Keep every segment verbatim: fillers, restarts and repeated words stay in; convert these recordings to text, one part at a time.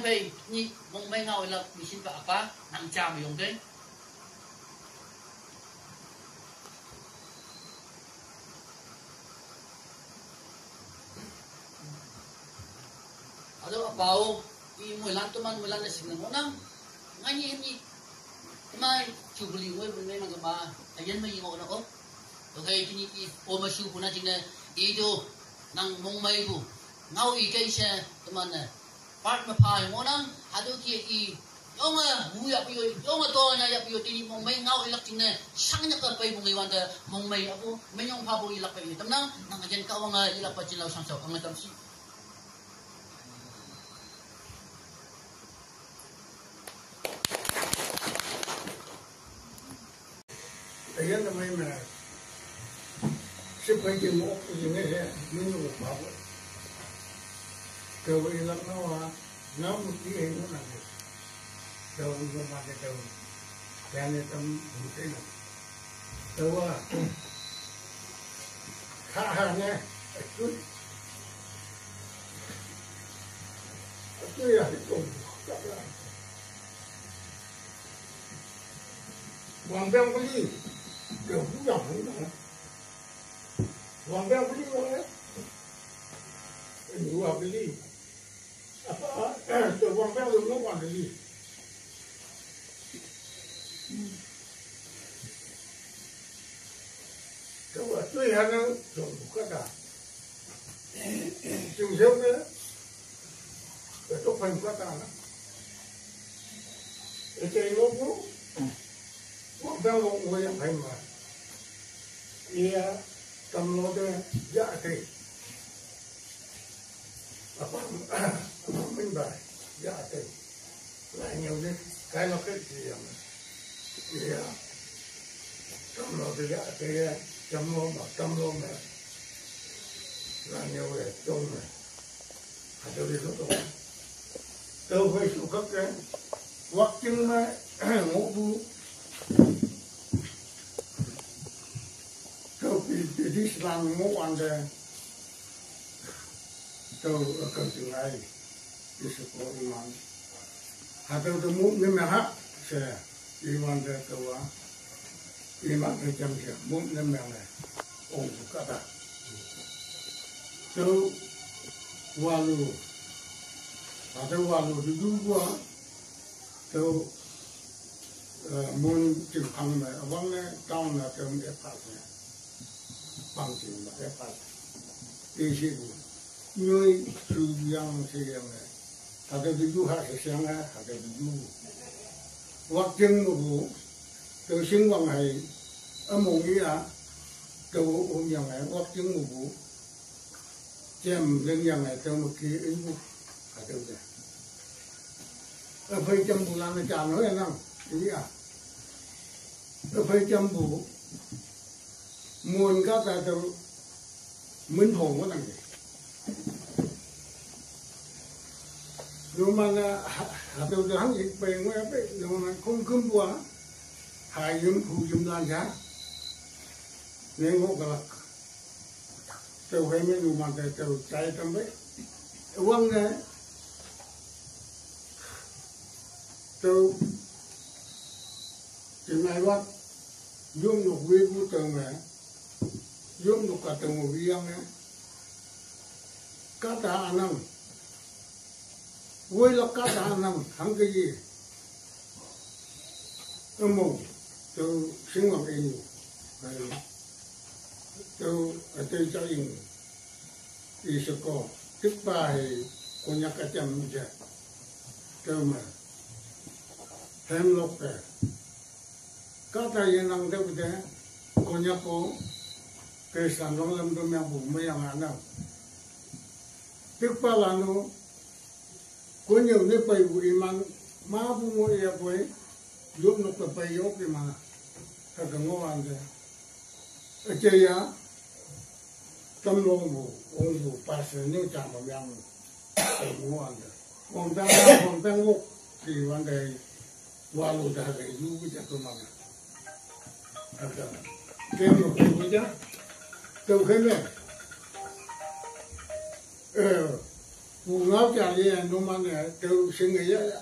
Hei, ni mongmei ngau ilak machine pa apa, nang cha mayong de. Ado apao, i muilan tuman muilan na sing na ngonang. Ngani ni, tuman chubuli ngoi bun mei mang kama, ayan mai ngo na ko. Okay, kini i o ma shu buna jing na, i do, nang mongmei bu. Ngau i kai se, tuman na. Part ma pha ngonang, ado ki i, yong a, mu ya pi yo, yong a to na ya pi yo, tini mongmei ngau ilak jing na, sang nyak ka pai bung iwan da, mongmei abu, menyong pha bu ilak pai ni. Tamnang, nang ayan ka wang a ilak pa jing lau sang sau, ang tam si. Ayan na mai ma. Sipai ke mo ko ni he, mo ni ko pa ko. Ka wa ilak na wa, na mo ki he mo na ko. Ka wa mo ma ke ka wa. Ka ne tam mo ke na. Ka wa. Ha ha ne. Aku. Aku ya ko. Ka wa. Wang beng beli. Ke bu yang bu na. Wang beng beli wang eh. Ini wang beli. Apa? Ke wang beng lu wang beli. Ke wa tui hana zong bu kata. Sing sing ne. Ke tok pen kata na. Ete lo bu. Wang beng wang wang yang pen ma. Ia, tam lo de, ya te. Apa, apa min ba, ya te. Lai nyau de, kai lo ke ti yang. Ia, tam lo de, ya te, ya. Tam lo ma, tam lo ma. Lai nyau de, tong ma. Hata wi ko to. Tau fai su kak ke. Wak ting ma, ngo bu. Tau pi, pi di selang ngo wan de. Tau akal ting ai. Di se ko iman. Hata tu mu ni me ha. Se. Iman de tau wa. Iman de jam se. Mu ni me le. Ong bu kata. Tau walu. Ada walu di dua. Tau, eh, mun jing pang me, awang ne, tau na tau me epas ne. Pang jing me epas. Isi bu. Nyoi su yang se yang ne. Ada di du ha se siang ne, ada di du. Wak jing mu bu. Tau sing wang hai. Among ia. Tau um yang hai. Wak jing mu bu. Jem leng yang ai tau ma ki in bu. Ka tau de. A phai jem bu lang a jan hoi nang. Ini a. A phai jem bu. Mun ka ta tau. Mun hong wa nang de. Lu ma na ha, ha tau de hang ik pai ngoi a pai. Lu ma kong kum bua. Hai yum hu yum lang ja. Neng ho ka lak. Tau hai me nu man te tau chai tam bai. Wang ne. Tau. Ti mai wat. Yum nuk wi bu tau me. Yum nuk ka tau mo wi yang ne. Ka ta anang. Woi lak ka ta nang hang ke ye. Amo, tau sing wang ini. Tau, tau cha ing. I se ko. Tik pa he, Konyak ka cham ja. Tau ma. Hem lok ka. Ka ta ye nang tau de. Konyak ko. Kristan long lam tau me bu me yang anang. Tik pa la no. Ko nyau ne pai bu iman, ma bu mo ia koi, yop nok ka pai yop iman, ka ka ngo wan de. A che ya, tam long bu, ong bu, pas ne cha ma yang, ka ngo wan de. Wang ta, wang ta ngok, ki wan de, wa lu da ka yu bu ja ko ma. Ka ta, ke mo ko bu ja, to ke me. Eh, Pu ngau ja ye numan ne teu sing ye ya.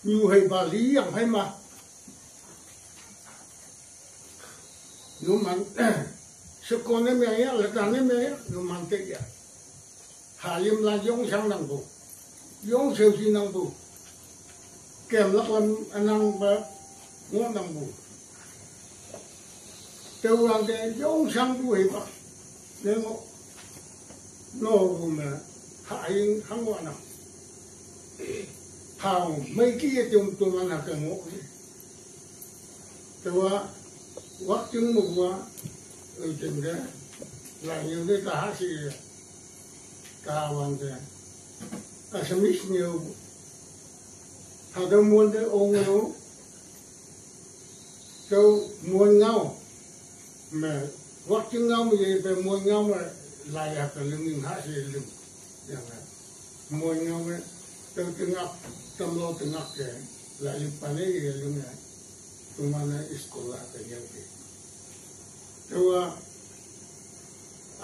Nyu hei ba li yang hei ma. Numan sekon ne me ya, le ta ne me ya, numan te ya. Ha yim la yong sang nang bu. Yong seu si nang bu. Kem lak lam anang ba ngo nang bu. Teu wang te yong sang bu hei ba. Ne ngo. No bu me. Ha ying hang wa nang. Hao mei ki ye tum tum ana ke ngo. Teu wa. Wak ting mu wa. Ui ting de. La ying de ta ha si ye. Ka wang te. Assamese nyo. Ha de muan de ong nyo. Teu muan ngau. Me. Wak ting ngau me ye pe muan ngau me. La ya pe ling ing ha si ling. Yang la. Muan ngau me. Teu tengak. Tam lo tengak ke. La yu pa ne ye ling ya. Tumana iskola ke yang ke. Teu wa.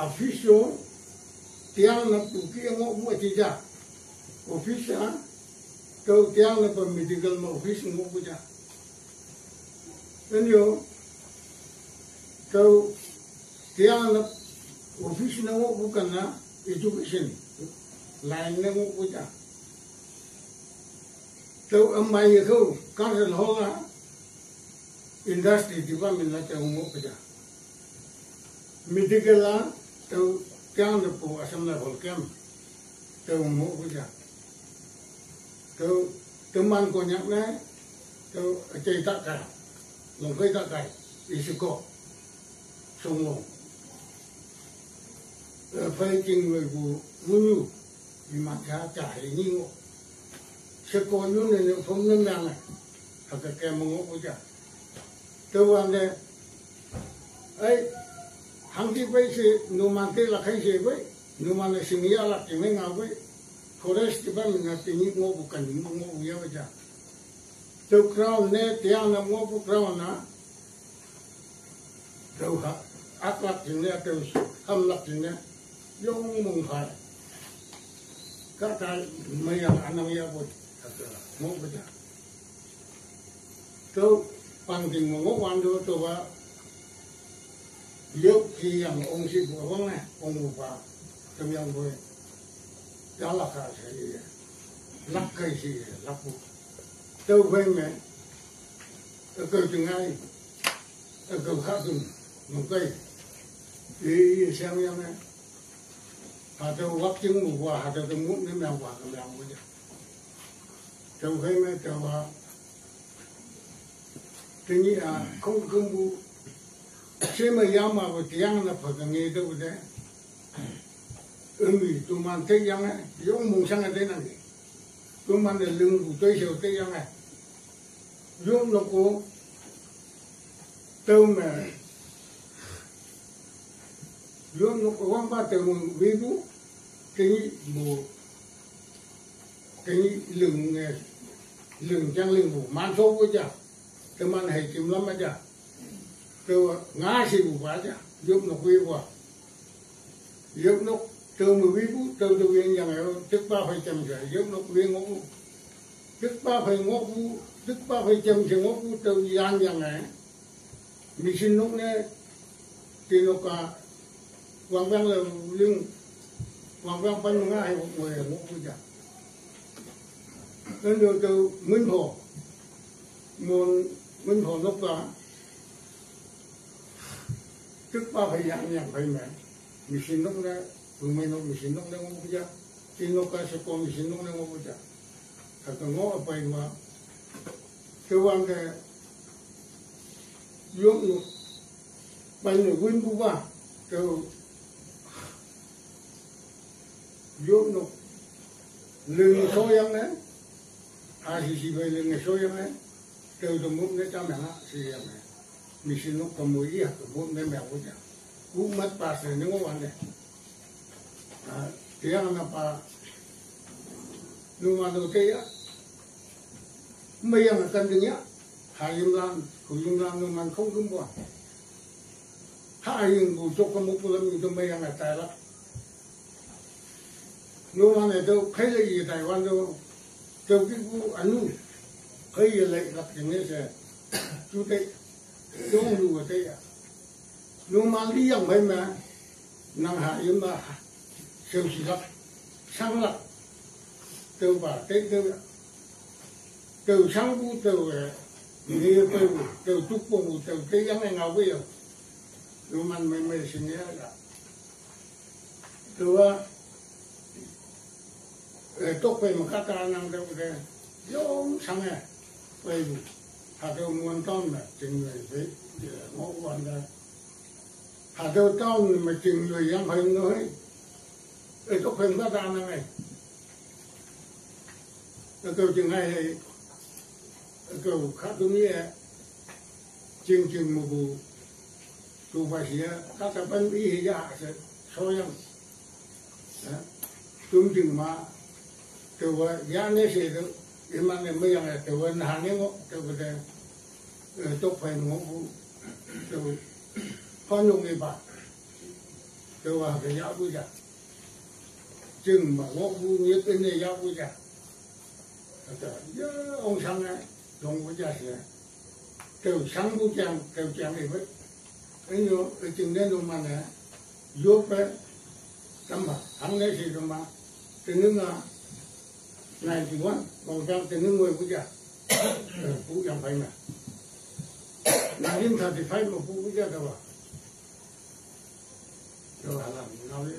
Office yo. Tiang na pu ki ngo bu ti ja. Office a. Teu tiang na pa medical ma office ngo bu ja. Enyo. Teu tiang na office na ngo bu kan na education. Line na ngo bu ja. Teu amai ye ko kan hola. Industry department na teu ngo bu ja. Medical la, teu tiang de pu Assam Rifle Camp, teu mo ku ja. Teu, teu man ko nyak ne, teu acei ta kai, long kai ta kai, isi ko, song long. Eh, fai king wei ku, ngunyu, di ma cha cha hei ni ngo. Se ko yu ne ne phom ne myang ne, ha ka ke mo ngo ku ja. Teu wan de, ai, hang ti bai se, numan te la khai se bai, numan le sing ya la ti me nga bai, forest ti ba mi na ti ni ngo bu kan ni ngo bu ya ba ja. Teu crown ne, tiang na ngo bu crown na, teu ha, ak lak ti ne, teu ham lak ti ne, yong mung phai. Ka ta, me yang anang ya bai, ngo bu ja. Teu pang ting mo ngo wan do teu ba. Liu ki yang ong si bu wang ne, ong bu ba. Tem yang bu. Ya la ka se ye. Lak kai si ye, lak bu. Teu bai me. E keu ting ai. E keu kha tung. Mo kai. Ye, ye siang yang ne. Ha teu wak ting mu wa, ha teu teu mu ne me wa ka me wa ja. Teu hei me teu wa. Tini a, kong kong bu. Se me ya ma bu tiang na pa ka nge teu de. Emi, tu man te yang e, yong mung sang de na nge. Tu man de lung bu tei se te yang e. Yong no ko, teu me. Yong no ko wang ba teu mu wi bu. Tini bu. Tini lung nge. Lung jang lung bu. Man so bu ja. Teu man hei kim lam ma ja. Teu nga si bu ba ja. Yong no ko wi bu. Yop nok teu me wi bu, teu teu wi yang yo, tek pa phai cham se, yop nok wi ngo bu. Tek pa phai ngo bu, tek pa phai cham se ngo bu, teu yang yang eh. Machine nok ne, ti nok ka, wang wang le ling, wang wang pan nga hai ngo ya ngo bu ja. Endo teu mun pho, mun, mun pho nok ka, tek pa phai yang yang phai me. Machine nok ne, bu mai nok machine nok ne ngo bu ja. Ti nok ka se ko machine nok ne ngo bu ja. Ka ka ngo a pai wa. Ke wang ke yong nok. Pai ne win bu wa. Ke yong nok. Leng so yang ne. A si si bai leng so yang ne. Teu teu mut ne ta me ha, si ya me. Machine nok ka mo ya, ka mut ne me ko ja. Ku mat pa se ne ngo wan ne. A, tiang na pa. Nu ma do te ya. Me yang kan ding ya. Ha yim lan, ku yim lan nu man kong kum bua. Ha yim ku chok ka mo pu lam yim tu me yang a tai la. Numan e tüo khei le ye Taiwan tüo, tüo kipu ünu. Khei ye lei lak jingne she. Ju tei. Yong lu tei ya. Numan li yang mei me. Nang ha yim ba. Sheu shi lak. Shang lak. Tüopa tei tüo ya. Tüo shangpu tüo, eh, ni peipu, tüo tukpu, tüo tei yang e ngao pe yo. Numan mei mei shin ya ya. Tüowa, eh, tokphei me kahta nang tüo te, yong shang e, peipu. Hatüo Mon town me, Chingnoi pei, eh, ngohwante. Hatüo town me Chingnoi yang phei noi. Eh, tokphei me kahta nang e. Tüo jing ai, tüo khatüo ni e, jing jing mepu, tupa shi e, kahta pen i he ya she, shoyang. Eh, tum jing ma, tüowa yane she tüo, iman ne meyang e, tüowa nane ngoh, tüowa te, eh, tokphei ngohpu, tüo, panyong ipa, tüowa ke yahpu ja. Jing ma ngohpu nyit ne yahpu ja. Ata, ya, ong shang e, yongpu ja she. Tüo shangpu jang, tüo jang ipe. Enyo, üjing ne numan e, yoppe, tama, hangne shi tama, tening a, ninety-one, mongjang tening wei pu ja. Eh, pu yang phei me. Nineteen thirty-five me pu pu ja taowa. Taowa lam, ngao ye.